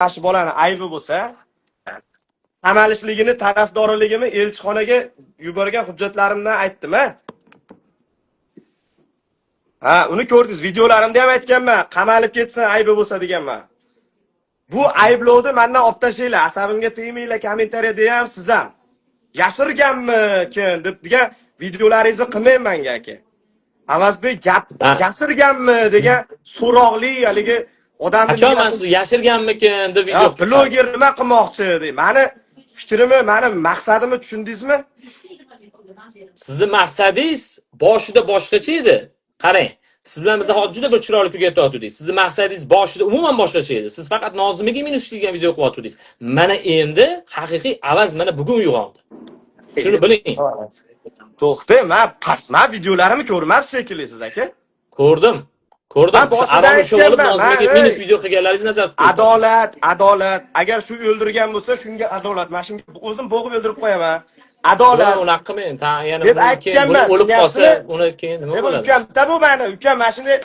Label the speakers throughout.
Speaker 1: Shu bolani aybi bo'lsa, qamalishligini tarafdoriligimni elchixonaga yuborgan hujjatlarimdan aytdim, a. Ha, uni ko'rdingiz, videolarimda ham aytganman, qamalib ketsin aybi bo'lsa deganman. Bu ayblovni mendan olib tashlanglar, asabimga tegmanglar, kommentariyada ham siz ham. Yashirganmikin deb degan videolaringizni qilmang menga, aka. Avazbek gap yashirganmi degan so'roqli haligi odamni
Speaker 2: Qachon man sizni yashirganmikin deb
Speaker 1: Ya,
Speaker 2: video
Speaker 1: bloger nima qilmoqchi dey. Mani fikrimni, mani maqsadimni tushundingizmi?
Speaker 2: Sizni maqsadingiz boshida boshqacha edi. Qarang, siz bilan biz hozir juda bir chiroyli tugatayotgandik. Sizni maqsadingiz boshida umuman boshqacha edi. Siz faqat Nozimaga minus degan video qilyotgandingiz. Mana endi haqiqiy Avaz mana bugun uyg'ondi. Shuni biling.
Speaker 1: To'xta, man past, man videolarimni ko'rmabsiz shekilli siz, aka.
Speaker 2: Ko'rdim. Ko'rdim.
Speaker 1: Man boshidan
Speaker 2: Aroni ushlab olib
Speaker 1: aytganman,
Speaker 2: Nozimaga
Speaker 1: man,
Speaker 2: minus
Speaker 1: ey.
Speaker 2: video qilganlaringizni nazarda tuting.
Speaker 1: Adolat, adolat. Agar shu o'ldirgan bo'lsa, shunga adolat. Mana shunga o'zim bo'g'ib o'ldirib qo'yaman. Adolat.
Speaker 2: Buni unaqa qilmang. Ta, yana
Speaker 1: Deb
Speaker 2: uni keyin buni
Speaker 1: aytganman,
Speaker 2: o'lib qolsa,
Speaker 1: tushunyapsizmi?
Speaker 2: uni keyin nima
Speaker 1: E, bu
Speaker 2: bo'ladi?
Speaker 1: ukam, bitta bu mani, ukam mana shunday.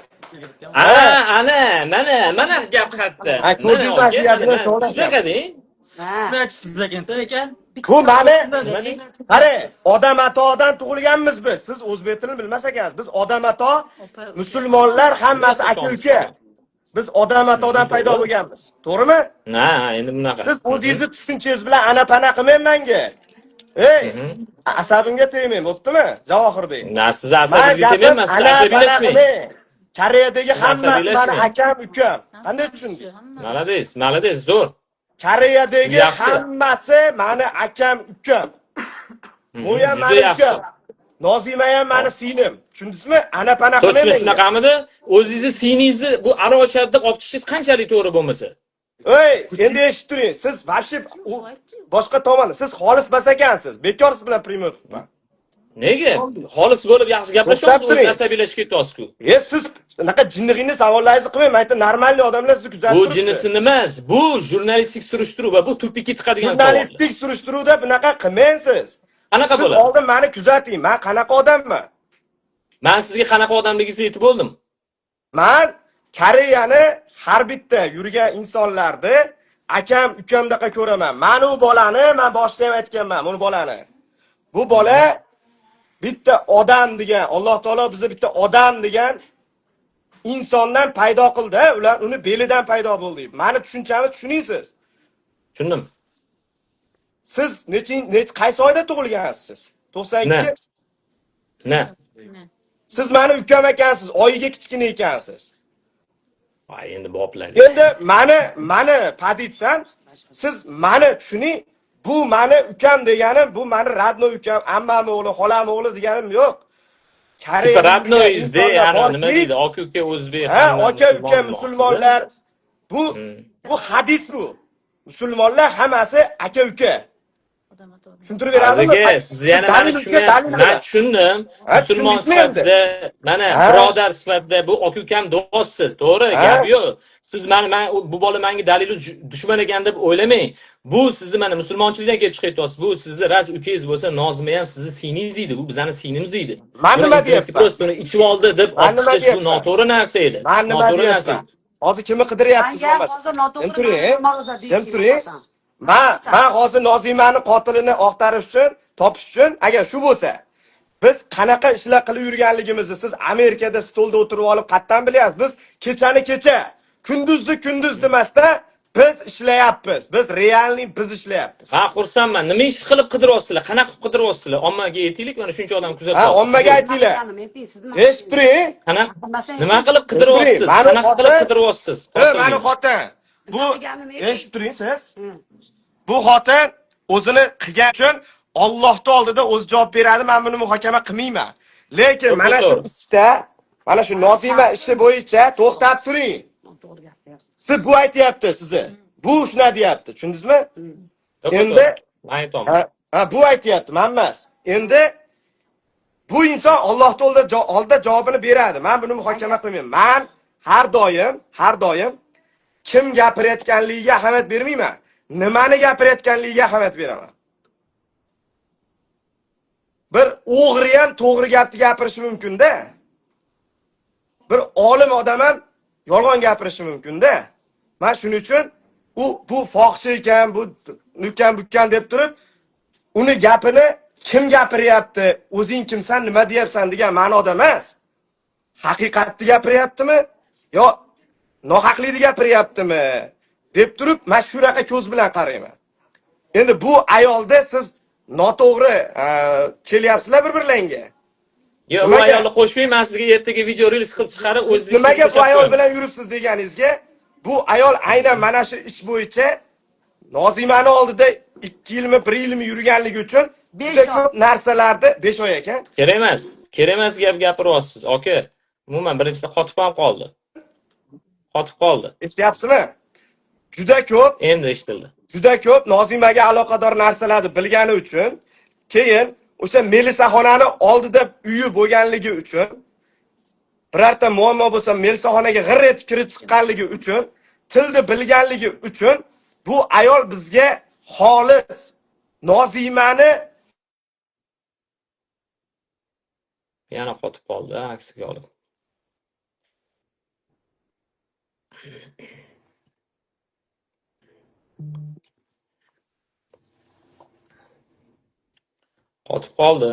Speaker 2: Ana, ana, mana, mana gap qayerda.
Speaker 1: Ha, ko'rdingiz mana shu gapni,
Speaker 2: Shunaqa deng.
Speaker 1: shuni.
Speaker 3: Siz agent ekan.
Speaker 1: Bu mani
Speaker 2: Nima deng?
Speaker 1: Qarang, odam atodan tug'ilganmiz biz. Siz o'zbek tilini bilmas ekansiz. Biz odam ato, musulmonlar hammasi aka uka. Biz odam atodan paydo bo'lganmiz. To'g'rimi?
Speaker 2: Ha, endi bunaqa.
Speaker 1: Siz o'zingizni tushunchangiz bilan ana pana qilmang menga. Ey, asabimga tegmang, bo'ptimi? Javohirbek.
Speaker 2: Na, siz
Speaker 1: Man
Speaker 2: asabingizga
Speaker 1: gapim
Speaker 2: tegmayman, siz
Speaker 1: ana pana
Speaker 2: asabiylashmang.
Speaker 1: qilmang. Koreyadagi hammasi mani
Speaker 2: Asabiylashmang.
Speaker 1: akam, ukam. Qanday tushundingiz?
Speaker 2: Молодец, молодец, zo'r.
Speaker 1: Koreyadagi
Speaker 2: Yaxshi.
Speaker 1: hammasi mani akam, ukam. Bu ham
Speaker 2: Juda
Speaker 1: mani
Speaker 2: yaxshi.
Speaker 1: ukam. Nozima ham mani singlim. Tushundingizmi? Ana pana
Speaker 2: Точно
Speaker 1: qilmang menga.
Speaker 2: shunaqamidi? O'zingizni singlingizni bu aroq ichadi deb olib chiqishingiz qanchalik to'g'ri bo'lmasa?
Speaker 1: Ey, endi eshitib turing. Siz вообще boshqa tomonda. Siz xolis bas ekansiz. Bekor siz bilan prямой qilibman.
Speaker 2: Nega? Xolis bo'lib yaxshi gaplashyapsiz,
Speaker 1: To'xtab turing.
Speaker 2: o'zi asabiylashib ketyapsiz-ku.
Speaker 1: E, siz anaqa jinnigingiz savollaringizni qilmang. Men aytdim, нормальный odamlar sizni kuzatib
Speaker 2: Bu
Speaker 1: turibdi.
Speaker 2: jinnisini emas, bu jurnalistik surishtiruv va bu тупик ka tiqadigan savol.
Speaker 1: Jurnalistik surishtiruvda bunaqa qilmang siz.
Speaker 2: Qanaqa
Speaker 1: Siz
Speaker 2: bo'ladi?
Speaker 1: oldin meni kuzating. Men qanaqa odamman?
Speaker 2: Men sizga qanaqa odamligingizni aytib bo'ldim.
Speaker 1: Man Koreyani har bitta yurgan insonlarni akam, ukamdaqa ko'raman. Man u bolani, man boshida ham aytganman, buni bolani. Bu bola bitta odam degan, Alloh taolo bizni bitta odam degan insondan paydo qildi. Ular uni belidan paydo bo'ldi. Mani tushunchamni tushuning-siz.
Speaker 2: Tushundim.
Speaker 1: Siz qaysi oyda tug'ilgansiz? 92.
Speaker 2: Ne?
Speaker 1: Siz mani ukam ekansiz, oyiga kichkina ekansiz.
Speaker 2: Voy, endi boplar.
Speaker 1: Endi mani pozitsiyam, siz mani tushuning, bu mani ukam deganim, bu mani родной ukam, ammam o'g'li, xolam o'g'li deganim yo'q.
Speaker 2: Типа родной ingizda,
Speaker 1: insonlar
Speaker 2: ya'ni nima
Speaker 1: borki,
Speaker 2: deydi, aka uka o'zbek
Speaker 1: ha,
Speaker 2: hamma
Speaker 1: aka uka
Speaker 2: musulmon
Speaker 1: musulmonlar bu bu hadis bu. Musulmonlar hammasi aka uka. Tushuntirib beradimmi?
Speaker 2: Aka, siz yana mani
Speaker 1: Dalil ustiga
Speaker 2: tushunyapsiz.
Speaker 1: dalil.
Speaker 2: Men tushundim.
Speaker 1: Ha,
Speaker 2: Musulmon
Speaker 1: tushundingizmi endi?
Speaker 2: sifatida, mana
Speaker 1: Ha.
Speaker 2: birodar sifatida bu aka ukam do'stsiz, to'g'ri,
Speaker 1: Ha.
Speaker 2: gap yo'q. Siz mani men bu bola menga dalil dushman ekan deb o'ylamang. Bu sizni mana musulmonchilikdan kelib chiqayapsiz. Bu sizni ras ukangiz bo'lsa, Nozima ham sizni singlingiz edi. Bu bizani singlimiz edi.
Speaker 1: Man
Speaker 2: Buni
Speaker 1: nima
Speaker 2: internetga
Speaker 1: deyapman?
Speaker 2: Просто uni ichib oldi deb
Speaker 1: Man
Speaker 2: olib
Speaker 1: nima
Speaker 2: chiqish bu
Speaker 1: deyapman?
Speaker 2: noto'g'ri narsa edi.
Speaker 1: Man nima
Speaker 2: Noto'g'ri narsa
Speaker 1: deyapman?
Speaker 2: edi.
Speaker 1: Hozir kimni qidiryapmiz
Speaker 4: Manga
Speaker 1: bo'lmasa?
Speaker 4: hozir noto'g'ri
Speaker 1: Jim turing,
Speaker 4: ma'ruza
Speaker 1: jim turing. Man hozir Nozimani qotilini oqtarish uchun, topish uchun, agar shu bo'lsa, biz qanaqa ishlar qilib yurganligimizni siz Amerikada stolda o'tirib olib qayerdan bilyapsiz? Biz kechani kecha, kunduzni kunduz demasdan biz ishlayapmiz. Biz реальный biz ishlayapmiz.
Speaker 2: Ha, xursandman. Nima ish qilib qidiryapsizlar? Qanaqa qilib qidiryapsizlar? Ommaga aytaylik, mana shuncha odam
Speaker 1: Ha,
Speaker 2: kuzatyapti.
Speaker 1: ommaga aytinglar. Eshitib turing.
Speaker 2: Qanaqa nima qilib qidiryapsiz?
Speaker 1: Mani
Speaker 2: Qanaqa qilib
Speaker 1: xotin-
Speaker 2: qidiryapsiz?
Speaker 1: Ha, mani xotin. Bu eshitib turing siz. Bu xotin o'zini qilgan uchun Allohning oldida o'zi javob beradi. Men buni muhokama qilmayman. Lekin
Speaker 2: To'g'ri,
Speaker 1: mana shu
Speaker 2: to'g'ri.
Speaker 1: ishda, mana shu Nozima ishi bo'yicha to'xtab turing.
Speaker 4: Noto'g'ri gapiryapsiz.
Speaker 1: Siz bu aytyapti sizni. Bu shuna deyapti. Tushundingizmi?
Speaker 2: To'g'ri,
Speaker 1: Endi
Speaker 2: to'g'ri. Men aytyapman.
Speaker 1: ha, ha, bu aytyapti, men emas. Endi bu inson Allohning oldida javobini beradi. Men buni muhokama qilmayman. Men har doim kim gapirayotganligiga ahamiyat bermayman. Nimani gapirayotganligiga ahamiyat beraman. Bir o'g'ri ham to'g'ri gapni gapirishi mumkin-da. Bir olim odam ham yolg'on gapirishi mumkin-da. Man shuning uchun U bu fohisha ekan, bu nukan bukkan deb turib, uni gapini kim gapiryapti, o'zing kimsan, nima deyapsan degan ma'noda emas. Haqiqatni gapiryaptimi yo nohaqlikni gapiryaptimi deb turib, man shunaqa ko'z bilan qarayman. Endi bu ayolda siz noto'g'ri kelyapsizlar bir-birlaringga.
Speaker 2: Yo, u
Speaker 1: Nimaga?
Speaker 2: ayolni qo'shmay, man sizga ertaga video reels qilib chiqarib, o'zingiz
Speaker 1: Nimaga bu ayol bilan yuribsiz deganingizga, bu ayol aynan mana shu ish bo'yicha Nozimani oldida 2 yilmi, 1 yilmi yurganligi uchun
Speaker 3: 5
Speaker 1: juda
Speaker 3: oy.
Speaker 1: ko'p narsalarni, 5 oy ekan.
Speaker 2: Kerak emas. Kerak emas gap gapiryapsiz, aka. Umuman birinchida qotib ham qoldi. Qotib qoldi.
Speaker 1: Eshityapsizmi? Juda ko'p
Speaker 2: Endi eshitildi.
Speaker 1: juda ko'p Nozimaga aloqador narsalarni bilgani uchun, keyin o'sha melisaxonani oldida uyi bo'lganligi uchun, birorta muammo bo'lsa melisaxonaga g'ir etib kirib chiqqanligi uchun, tilni bilganligi uchun bu ayol bizga xolis Nozimani
Speaker 2: Yana qotib qoldi, aksiga olib. Qotib qoldi.